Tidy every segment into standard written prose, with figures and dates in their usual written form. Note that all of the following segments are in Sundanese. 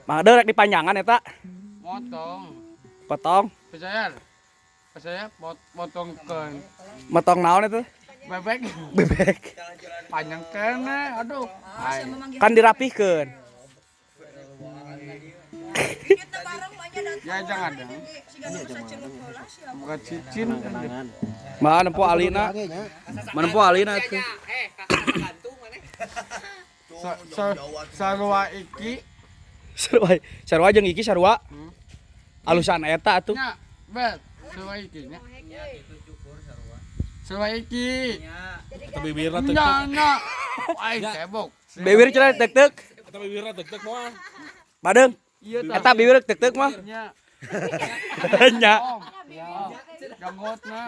Mang Adeng rek dipanjangan eta. Motong. Potong. Percaya? Percaya potongkeun. Motong naon itu? Bebek. Bebek. Panjang keneh, aduh. Ay. Kan dirapihkeun. Kita bareng banyak datang. Ya jangan ada. Bukan cicin. Mah nempo alina. Mah nempo alina tuh. Sarua iki. Sarua, sarua jeung iki sarua. Alusan eta atuh. Nya, bet. Sarua iki nya. Sarua iki. Eta bibirna tek. Nya nya. Ai cebok. Bibir cenah tek-tek. Eta bibirna tek-tek moal. Badeung. Iya tah. Eta bibir tek-tek mah. Nya. Nya. Om. Janggotna.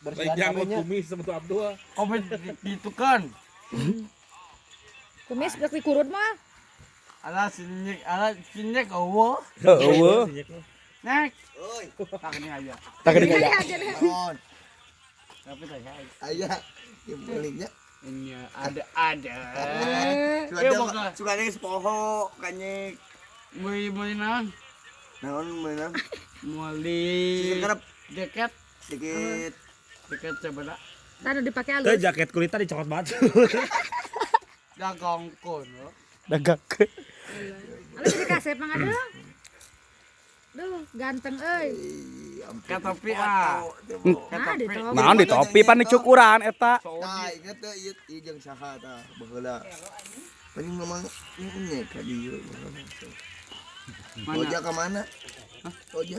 Lain janggot, kumis sama tuh Abdul. Komen gitu kan. Kumis udah dikurut mah. Alah sinyek eueuh. Heueuh. Nek. Tak ini aja. Tak geuning aja. Tapi saya Aya, yang belingnya. Ini ada ada. Suka Eh, ada, bukan. suka ada sepoho, kanyek. Beli beli naon? Naon meunang? Beli Sisir kerep jaket, sedikit. Jaket coba dah. Tadi dipakai Teu halus. jaket kulitnya dicokot banget. Dagang kono. Dagang. Halus jadi kasep Mang Adeng. Duh, ganteng euy. Ka topi ah. Nah, di topi. Naon di topi pan dicukuran eta. Tah, inget teh ieu ieu jeung saha tah baheula. Paling memang ini ka dieu. Mana? Oja ka mana? Oja.